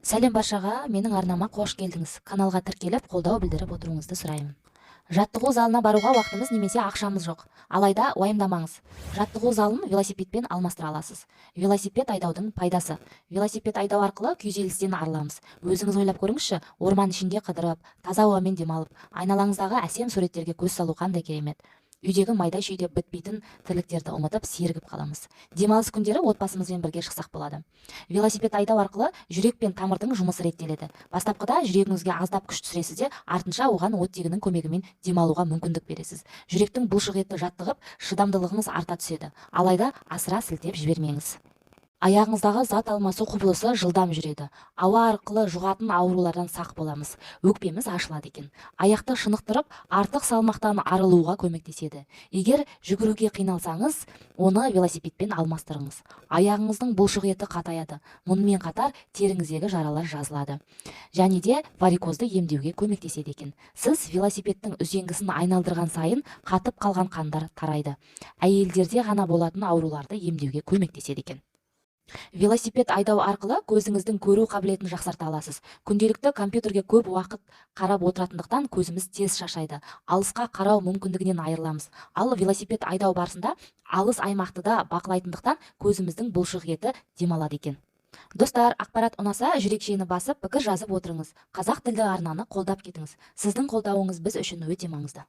Сәлем баршаға! Менің арнама қош келдіңіз! Каналға тіркеліп, қолдау білдіріп отыруыңызды сұраймын. Жаттығу залына баруға уақытымыз немесе ақшамыз жоқ. Алайда уайымдамаңыз, жаттығу залын велосипедпен алмастыра аласыз. Велосипед айдаудың пайдасы: велосипед айдау арқылы күйзелістен арыламыз. Өзіңіз ойлап көріңізші, орман ішінде қыдырып, таза ауамен демалып, айналаңыздағы әсем суреттерге көз салу қандай керемет! Үйдегі майда-шүйде бітпейтін тірліктерді ұмытып, сергіп қаламыз. Демалыс күндері отбасымызбен бірге шықсақ болады. Велосипед айдау арқылы жүрек пен тамырдың жұмысы реттеледі. Бастапқыда жүрегіңізге аздап күш түсіресіз де, артынша оған оттегінің көмегімен демалуға мүмкіндік бересіз. Жүректің бұлшық еті жаттығып, шыдамдылығыңыз арта түседі. Алайда асыра сілтеп жібермеңіз. Аяғыңыздағы зат алмасу құбылысы жылдам жүреді. Ауа арқылы жұғатын аурулардан сақ боламыз. Өкпеміз ашылады екен. Аяқты шынықтырып, артық салмақтан арылуға көмектеседі. Егер жүгіруге қиналсаңыз, оны велосипедпен алмастырыңыз. Аяғыңыздың бұлшық еті қатаяды. Мұнымен қатар теріңіздегі жаралар жазылады және де варикозды емдеуге көмектеседі екен. Сіз велосипедтің үзеңгісін айналдырған сайын қатып қалған қандар тарайды. Әйелдерде ғана болатын ауруларды емдеуге көмектеседі екен. Велосипед айдау арқылы көзіңіздің көру қабілетін жақсарта аласыз. Күнделікті компьютерге көп уақыт қарап отыратындықтан, көзіміз тез шаршайды, алысқа қарау мүмкіндігінен айырыламыз. Ал велосипед айдау барысында алыс аймақты да бақылайтындықтан, көзіміздің бұлшық еті демалады екен. Достар, ақпарат ұнаса, жүрекшені басып, пікір жазып отырыңыз. Қазақ тілді арнаны қолдап кетіңіз. Сіздің қолдауыңыз біз үшін өте маңызды.